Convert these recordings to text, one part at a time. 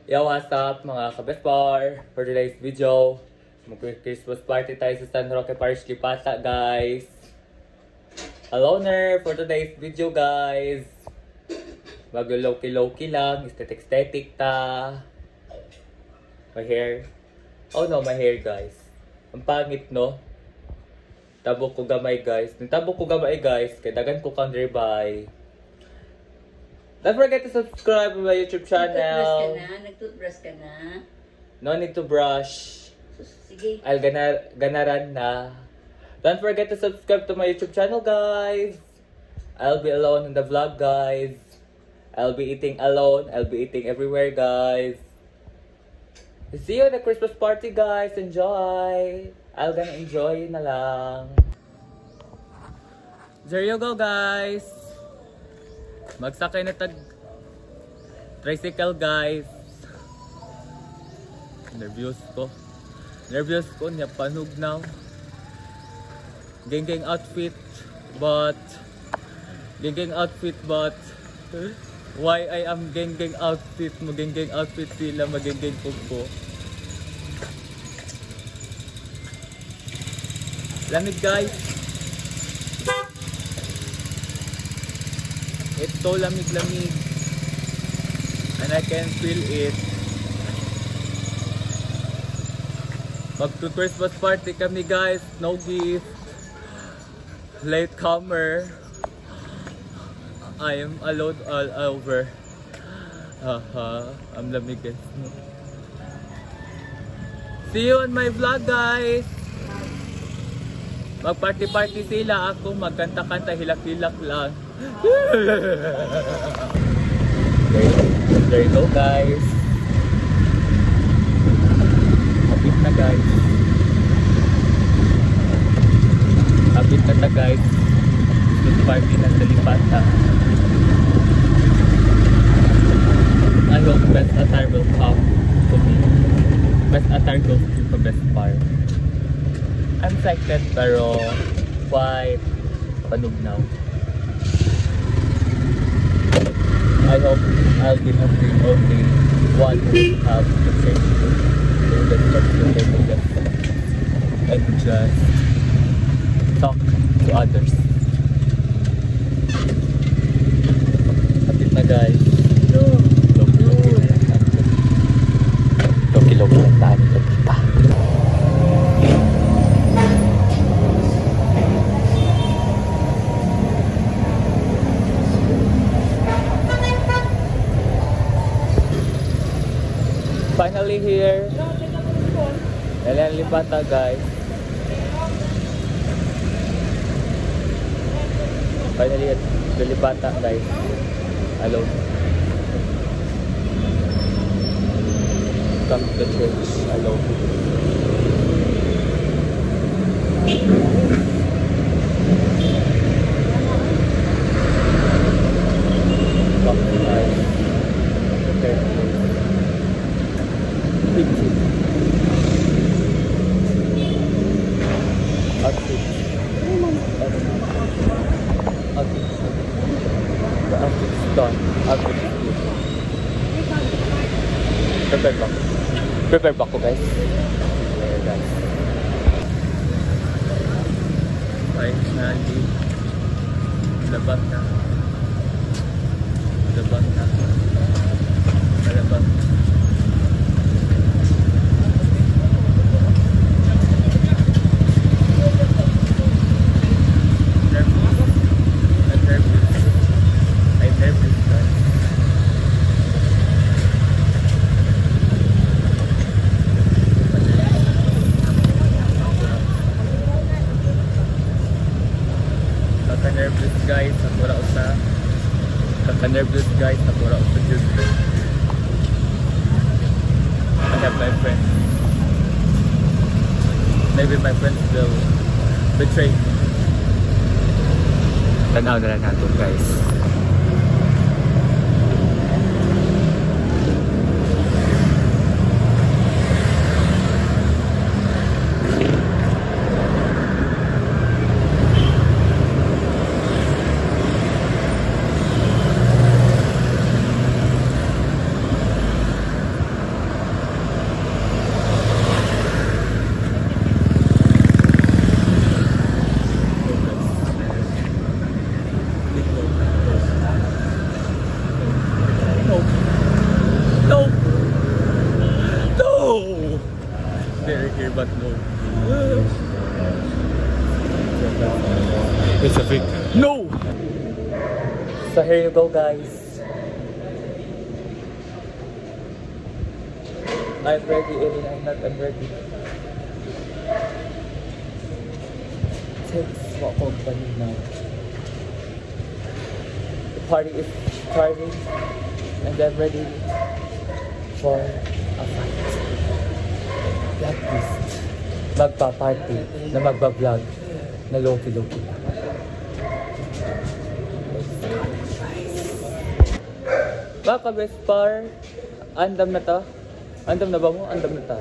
Yo, what's up, mga ka-best par? For today's video, mag-Christmas party tayo sa San Roque Parish, Lipata, guys. Aloner for today's video, guys. Mag-low-key-low-key lang, aesthetic-aesthetic ta. My hair. Oh no, my hair, guys. Ang pangit, no? Tabok ko gamay, guys. Tabok ko gamay, guys. Kaya dagan ko kang nearby. Don't forget to subscribe to my YouTube channel. Nag-toothbrush ka na? No need to brush. Sige. I'll ganaran na. Don't forget to subscribe to my YouTube channel, guys. I'll be alone in the vlog, guys. I'll be eating alone. I'll be eating everywhere, guys. See you at the Christmas party, guys. Enjoy. I'll gonna enjoy na lang. There you go, guys. Magsakay na tag tricycle, guys. Nervous ko. Nervous ko niya panog now. Gang gang outfit, but gang gang outfit, but why I am gang gang outfit? Mag-gang gang outfit sila, mag-gang gang ko. Lamig, guys. It's so lamig-lamig. And I can feel it. Magto-Christmas party kami, guys. No gift. Late comer. I am alone all over. Haha. I'm lamig, guys. See you on my vlog, guys. Mag-party-party sila. Ako magkanta-kanta, hilak-hilak lang. There you go, guys. Hapit na, guys. Hapit na ta, guys. Christmas party na sa Lipata. I hope best attire will come to me. Best attire goes to the best par. I'm excited pero quite panugnaw. I hope I'll be not the only one who have the same and just talk to others. Hapit na, guys. Loki-loki lang tayo. Loki pa. Finally here. Lipata, guys. Finally at the Lipata, guys. Alone. Come to the church alone. Come to my third place. Outfit. Outfit. The outfit is done. Outfit is good. Prepare back. Prepare back ko, guys. Prepare, guys. Finally. Labang na. Labang na. Labang na. Kaka-nervous, guys, nakura usa. Kaka-nervous, guys, nakura usa jud. I have my friends. Maybe my friends will betray me. Tanaw na lang nato, guys. It's a fake. No! So here you go, guys. I'm ready, even I'm not, I'm ready. Takes what company now. The party is starting and I'm ready for a fight. Blacklist. Magpa-party na magba-vlog na loki-loki lang. Baka best par, andam na ta. Andam na ba mo? Andam na ta.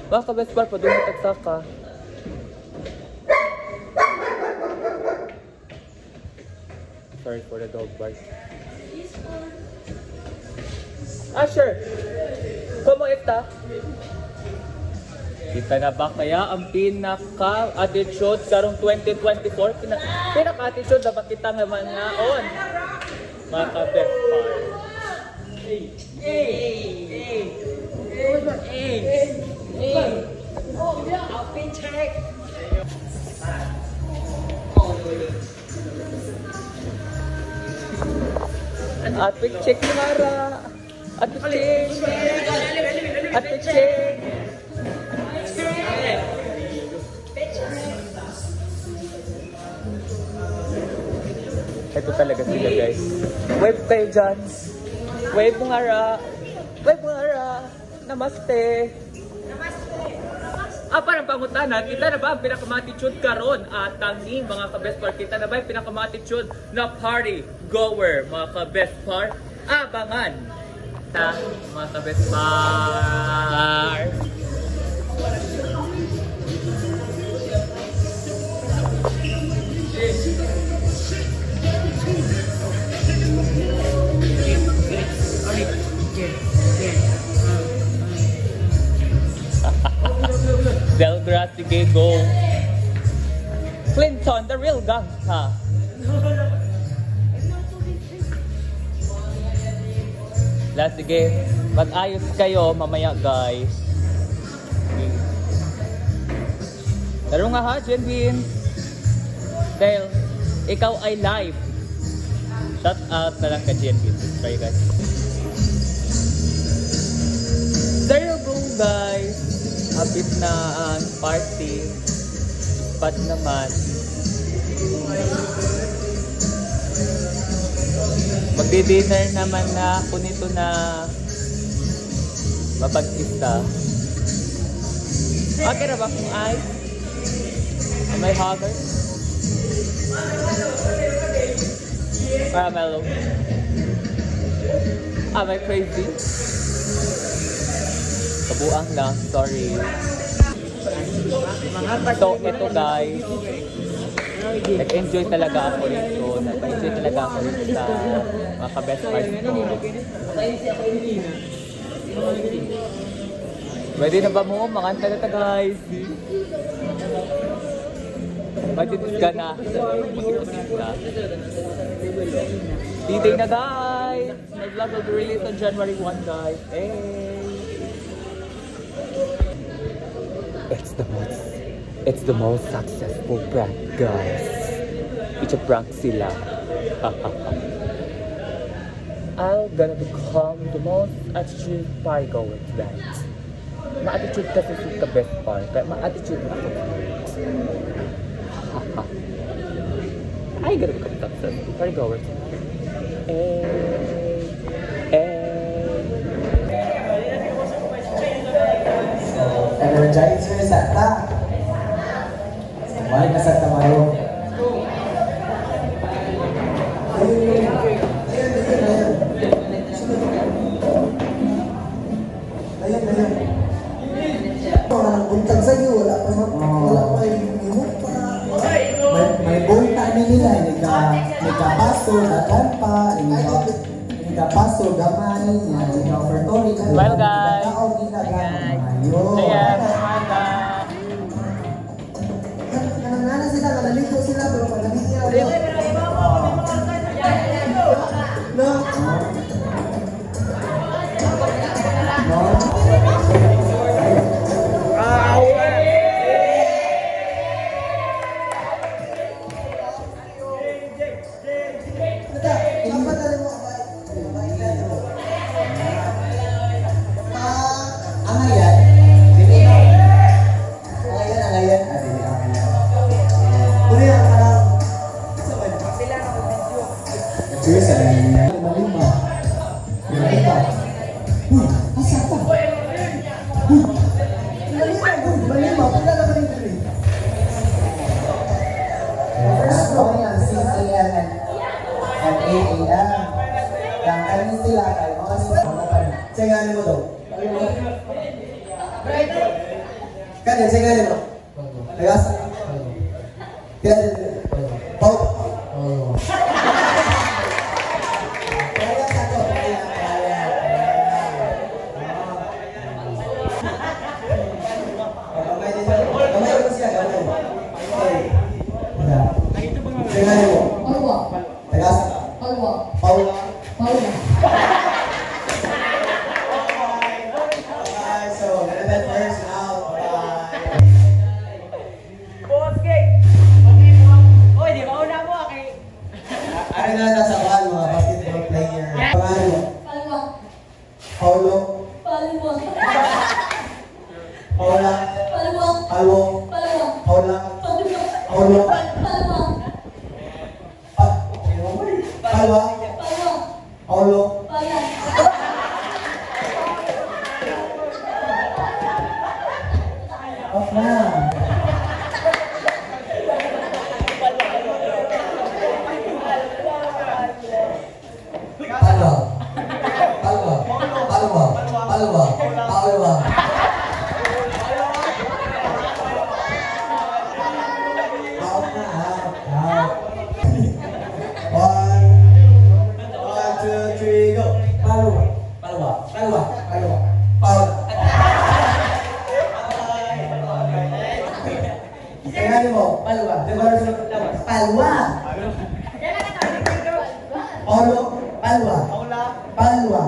Baka best par, padung tagsaka. Sorry for the dog bark. Asher! Como esta? Kita na ba kaya ang pinaka-attitude karong 2024? Pinaka-attitude na ba kita nga mga on? Mga ka-best par. Outfit check ni Mara. Outfit check. Outfit check. Ito talaga sila, guys. Wave kayo dyan. Wave mo nga ra. Wave mo nga ra. Namaste. Namaste. Ah, parang pangutana, kita na ba ang pinakamatitude karon at tanging mga ka-best par? Kita na ba ang pinakamatitude na party goer, mga ka-best par? Abangan! Ta, mga ka-best par! Delgra, sige, go. Clinton, the real gangsta. Last, sige, mag-ayos kayo mamaya, guys. Okay. Laro nga ha, Jenvin. Dahil, ikaw ay live. Shout out na lang ka, Jenvin. Sorry, guys. There you go, guys. Hapit na ang party. Spot naman. Magdi-dinner naman na ako nito na mapag-isa. Okay na ba kung ice? Am I haggard? Caramelo. Am I crazy? Kabuang lang, sorry. So, ito guys, nag-enjoy talaga ako rito. Nag-enjoy talaga ako rito sa mga ka-best parts ko. Pwede na ba mo? Makanta na ta, guys. Matitis ka na. Puti-puti na. D-Day na, guys! My vlog will be released on January 1, guys. Hey! It's the most successful prank, guys. It's a prank sila. I'm gonna become the most attitude party goer tonight. Ma-attitude kasi si the best part, kaya ma-attitude ako tonight. I'm gonna become successful party goer tonight. Hey, hey. Energizer sa ta. May kasata mayo. Ayan, ayan. Wala buntag sa'yo, wala pa wala pa yung pa. May buntag na nila, nagkapaso, dagan pa, nagkapaso, gamay, nagka-offertory. Smile, guys! Ayun. Ayan, smile, guys! Nananana sila, nanaligo sila, pero pag naligo sila. No? No? Asa ka? Uy! Malima, uy! Malima! Pila na ka rin diri? First po yan, 6 a.m. and 8 a.m. Yang kami sila kay mga Sa ngalan mo daw? Kanya, sa ngalan mo? Tagas? Kaya, Pau? Kaya sa to. Kaya, kaya. Kamay din siya. Kamay mo siya, kamay. Okay. Wala. Sa ngalan mo? Palwa. Tagas? Palwa. Paula? Palwa. Bye. So, ganun first out. Bye. Oy, di ba una mo kay Ano na nasa kuhan, mga basketball player. Pangalan mo? Palwa. Paulo? Palwa. Paula? Palwa. Alwo? Palwa. Paula? Palwa. Paulo? Palwa. Palwa? Palwa. Paulo? Palwa. Off na. Palwa. Palwa. Palwa. Palwa. Palwa. Out na, out, out. One, one, two, three, go. Palwa. Palwa. Palwa. Palwa. Paula. Kailangan mo? Palwa. Palwa. Palwa. Paulo? Palwa. Palwa.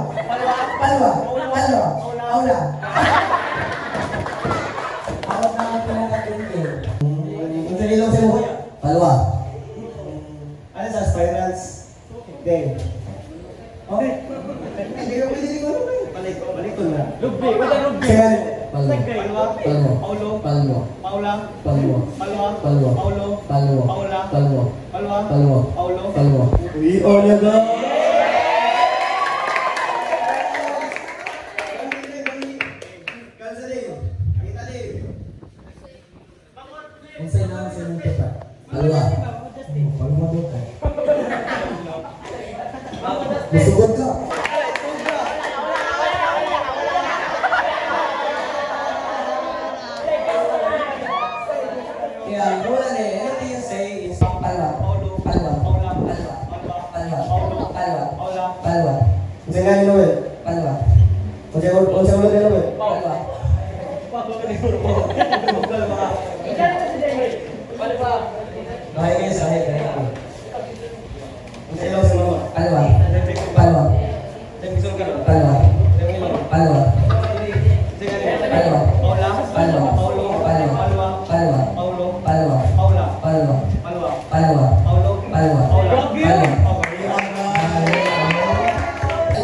Palwa. Palwa. Paula. Out na ang pinaka-thinking. Unsa nilong sa mo? Palwa. Ano sa spirals? Okay. Okay. Hindi ko pwede ko ano. Balik, balik ko na. Rugby, wala rugby. Kailangan Palwa. Palwa. Palwa. Palwa. Palwa. Palwa. Palwa. Palwa. Palwa. We all go. Unsay naman sa imong tupa? Palwa. Palwa daw ka. Musugod ka. Yeah, wala na eh. Anything you say is Palwa. Palwa. Palwa. Palwa. Palwa. Palwa. Unsa nga ni Noel? Palwa. Unsa unsa ulo ni Noel? Palwa. Lahi kayo sa lahi kayo. Unsa ilong sa mama? Palwa. Palwa. Palwa. Palwa. Palwa. Palwa. Palwa. Palwa. Palwa. Palwa. Palwa. Palwa. Palwa.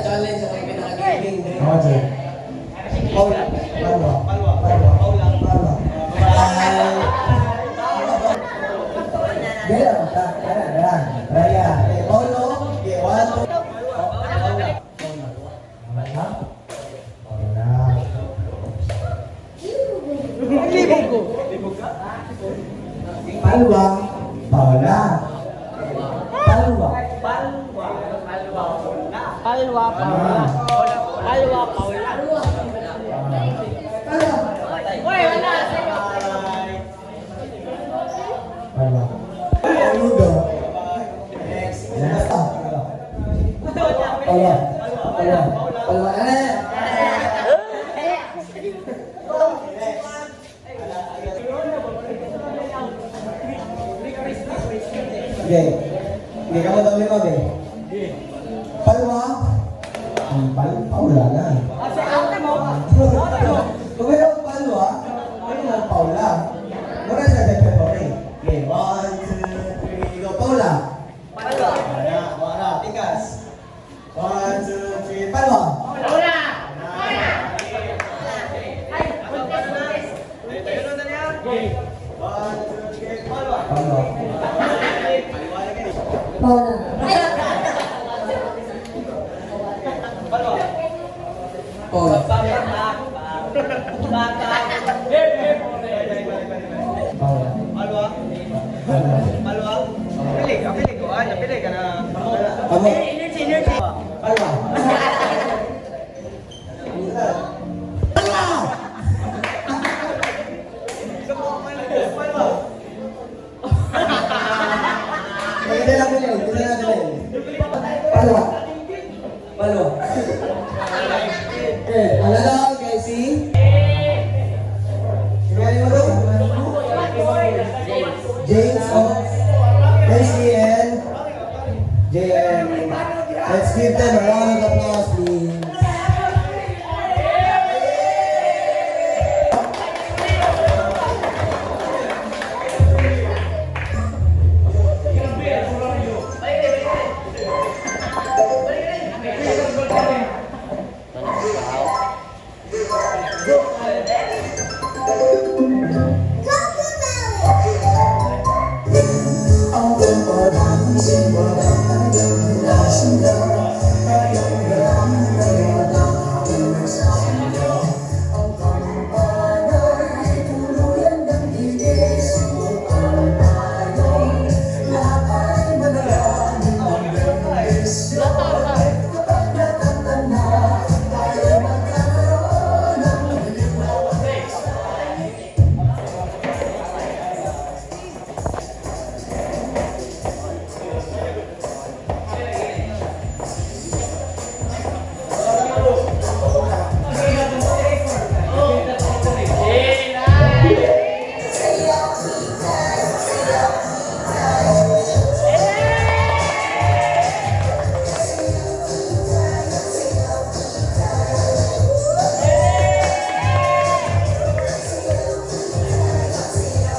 Challenge ako yung pinaka-gaming. Roger. Paula. Palwa. Palwa. Palwa. Palwa. Gaya lang ka. Tara, tara. Raya. Okay, Paulo. Okay, one, two. Wala. Wala. Palwa. Paula. Palwa. Palwa, Paula. Palwa, Paula. Palwa. Oy, wala. Palwa. Paulo daw. Next. Yes. Palwa. Palwa. Palwa. Eh. Okay. Hindi ka mo daw lima, be. Palwa. Ang Paula na. Kung mayroong palwa, ano mo Paula? Mura siya repertory. Okay, one, two, three, go. Paula. Palwa. Wala, wala. Tikas. One, two, three, palwa. Paula. One, two, three, palwa. Palwa. Paula. Paula. Paula. Palwa. Palwa. Pili, pili ko. Ah, pili ka na. Amo. Energy, energy. Palwa. Palwa. Palwa. Hindi lang dili, hindi lang dili. Palwa. Palwa. Okay, alala guys, see? Ready mo to? James of Casey and JM. Let's give them a round of applause, please.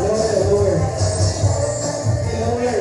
Lower, lower. Lower.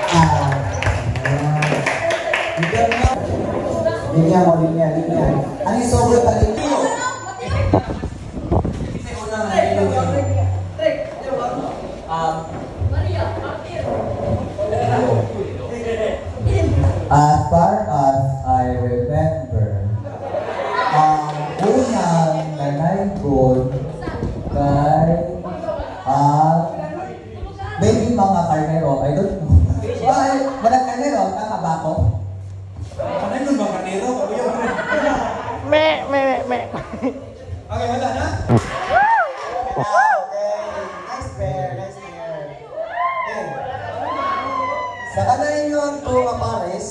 Ah. Linya mo, linya, linya. Ano yung sobrang talino? Kasi una na nilog. As far as I remember, ang unang nanaygon kay ang maybe mga karnero, I don't know. Ay, walang karnero, tama ba ako? Ano ba kanero? Me, me, me. Okay, wala na? Okay, nice pair, nice pair. Okay. Sa kanay nyo ang two nga pares,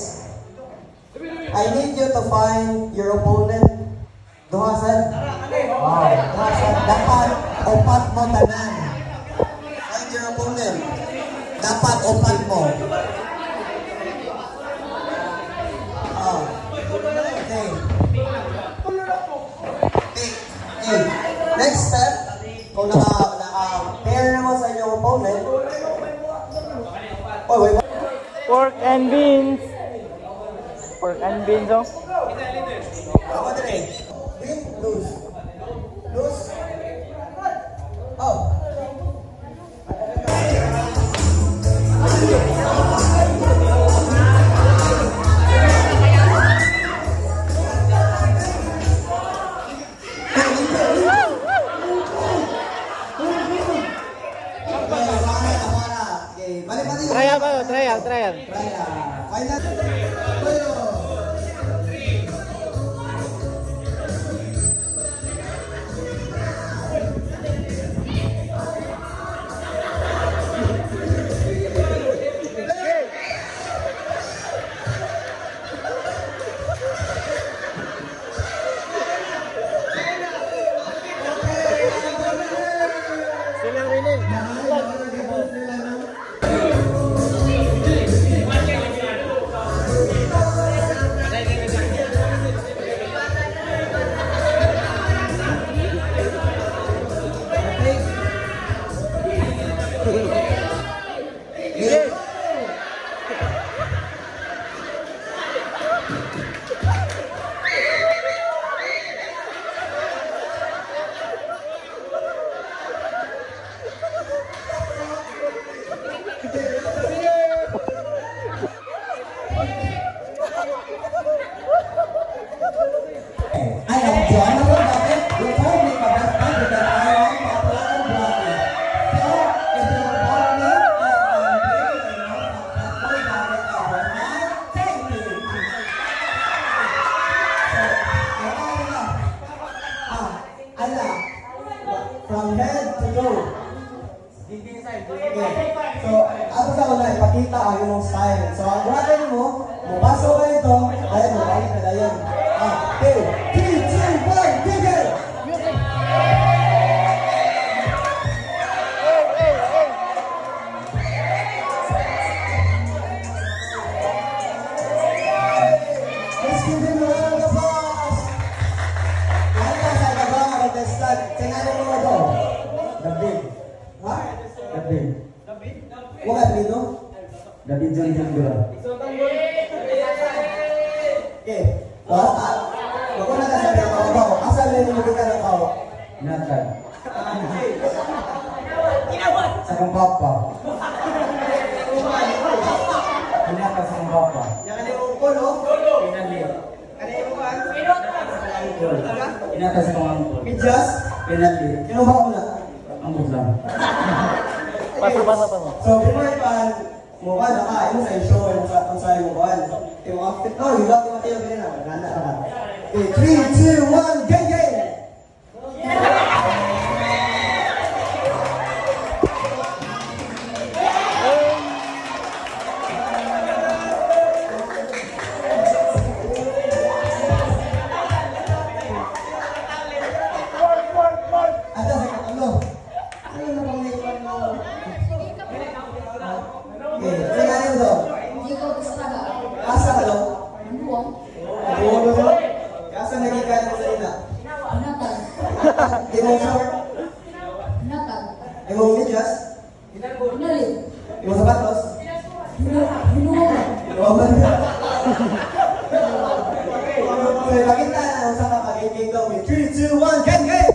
I need you to find your opponent. Duha sad. Wow, duha sad. Dapat upat mo tanan. Find your opponent. Dapat upat mo. Oh. Okay. Pick. Okay. Next step, kung naka pair na mo sa inyong opponent, oh, wait, Pork and beans. Pork and beans, oh. Ako dire. Win, lose. Lose. Oh. Ala. From head to toe. Okay. So, ako sa una, ipakita ang imong style. So, ang buhatin mo, mupaso ka ito, dahil mo, balik na dayon. Ah, okay. 3, 2, 1, gigil! Let's give him a round of applause! Lahat na sa ikagawa nga contestant, tingnan mo ito. David. Ha? David. Huwag ka dito. David John Jangura. Okay. So, wag na ka sa pinakababaw. Asa rin mo ka ng kao? Nathan. Sa kong papa. Hinatag sa kong papa. Yan ka mo ko, no? Pinalit. Kani mo ka? Hinatag sa kong angkol. Medyas? Pinalit. Kinuha ko na. Ang lang. Paso, paso, paso. So, before pa, mukha na ka, imo sa show, imo sa ang sa imo kuan. Imo outfit, oh, you got mo tayo ganyan na. Nana ka. Okay, 3, 2, 1, gang gang! Ata sa katulo. Ano na pang later mo? Okay, sige ano to? Jacob Estrada. Asa ka lo? Manuang. Buo mo? Asa nagikan mo sa ina? Natag. Imong short, Natag. imong medyas, Pinalit. imong sapatos, Binuha. Roman. So, ipakita na kung saan ka pagiging daw. 3, 2, 1, gang, gang!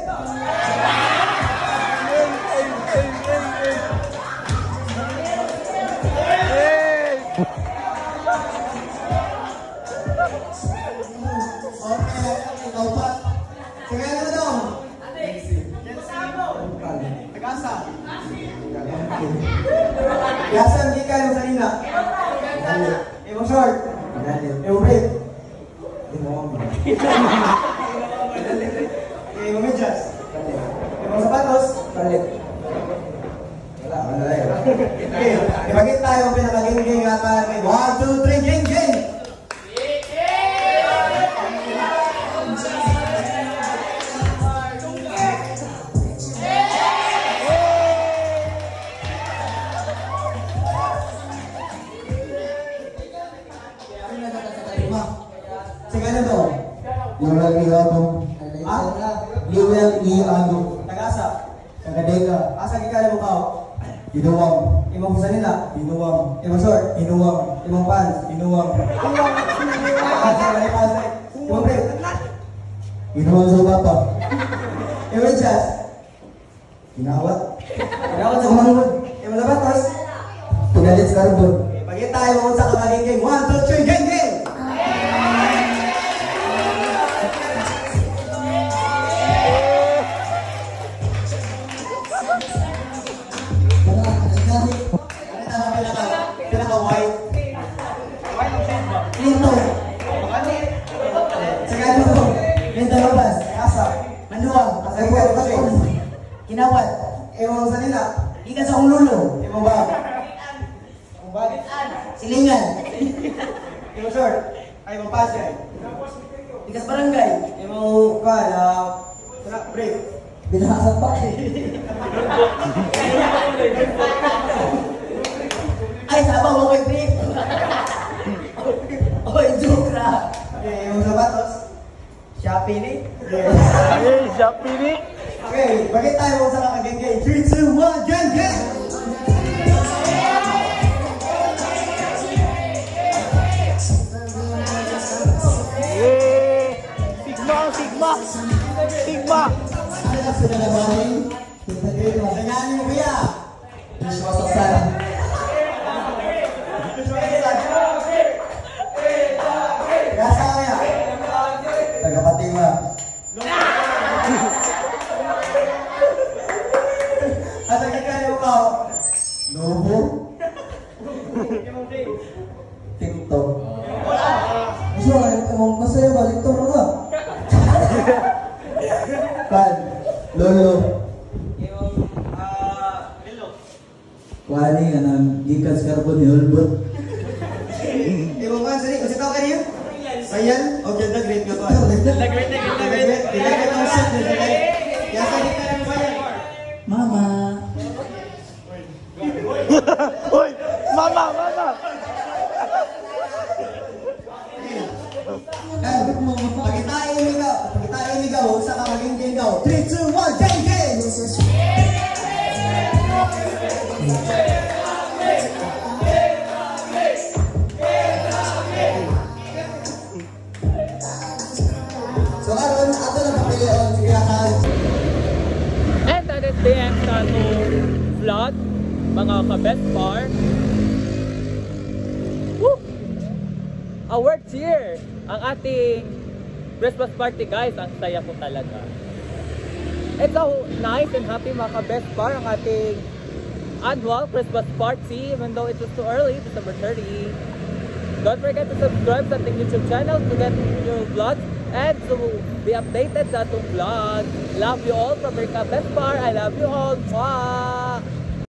Okay, ikaw pa. Sige, ano daw? Tagasa. Yasan, di ka yung sarina. Imong short. Imong brief. Imong medyas. Imong sapatos. Wala, wala na yun. Okay, ipakita yung pinaka-ging-ging nga tayo. 1, 2, 3, ging-ging! Sige, ano to? Liwel I. Ado. Ha? Liwel I. Ado. Tagasa. Tagadeka. Asa gikala mo kao? Inuwang. Imong kusanila. Inuwang. Imong short. Inuwang. Imong pants. Inuwang. Asa, wala pants. Imong brief. Inuwang sa papa. Imong medyas. Inawat. Inawat sa kumangod. Imong sapatos. Pinalit sa arbon. Pagkita yung sa kamaging game. 1, 2, 3, game, game! Ano tama pinaka-white? Clinton. Sige, ano to? Linda Lopez. Asa. Manuang. Asa gikala mo Kinawat. Imong sanila. Gikan sa akong lulo. Imong bag. Imong bag. Silingan. Imong short. Ay, imong pants eh. Gikan sa barangay. Imong kuan, brief. Binahasan pa. Ay, sama mo ko'y brief. Oy, joke ra. Okay, imong sapatos. Shopee ni. Yes. Hey, Shopee ni. Okay, bakit tayo sa kakageng-gang? 3, 2, 1, gang, gang! Hey! Sigma, Sigma! Sigma! Ano na sila na bahay? Ganyanin mo kuya! Joshua Saksana. Gasa kaya? Tagapatima. Asa gikala mo kao? Lobo. TikTok. Gusto ka rin mong masaya ba? TikTok na ka. Pan. Lolo. Kuani nga nang gikan sa carbon ni Hulbot. Imo man sini, kasi tao kaniya? Sayan, o ganda great nga to. The great, the great, the great. The great ang set, the great. Kaya sa kita ng bayan. Mama. Uy! Mama! Mama! Eh, pagitain ni ka, pagitain ni ka, sa ka maging game ka. 3, 2, 1, game, game! So karon ato na papilion sige ka. And that is the end sa atong vlog, mga ka-best par. Woo! Our cheer! Ang ating Christmas party, guys, ang saya ko talaga. It's so nice and happy, mga ka-best par, ang ating annual Christmas party, even though it was too early, December 30. Don't forget to subscribe sa ating YouTube channel to get new vlogs and to be updated sa atong vlog. Love you all from your ka-best par. I love you all. Bye!